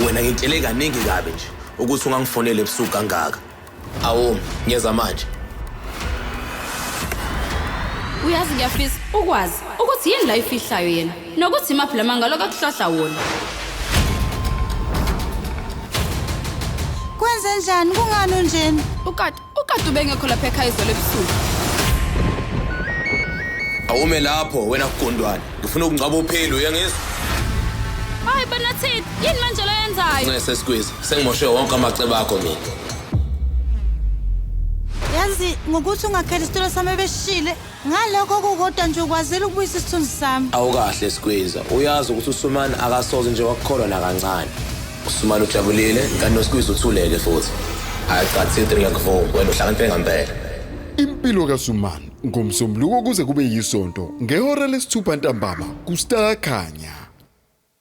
Wena ngitshele kaningi kabi nje ukuthi ungangifoneli ebusuku kangaka. Awu, ngiyeza manje. Uyazi ngiyafisa ukwazi ukuthi yini la ifihlayo yena nokuthi imaphi lamanga lokho akuhlahla wona. Kwenze njani kungani unjena? Ukati, ukati ubengekho lapha ekhaya izolo ebusuku. Awume lapho wena gundwane. Ngifuna ukungcwaba upheli uyangizwa? Hayi Banathini, yini manje lo yenzayo? Ncese squeeze, sengimoshe wonke amacebo akho mina. Yazi ngokuthi ungakhela isitulo sami ebeshile ngalokho kukodwa nje ukwazile ukubuyisa isithunzi sami. Awukahle squeeze, uyazi ukuthi uSumani akasoze nje wakukholwa nakancane. USumani ujabulile kanti noSqueeze uthuleke futhi. Hayi cha Thitri ngiyakuvuma, wena uhlakaniphe ngempela. Impilo kaSuman ngomsombuluko kuze kube yisonto ngehora lesithupha ntambama kuStar Khanya.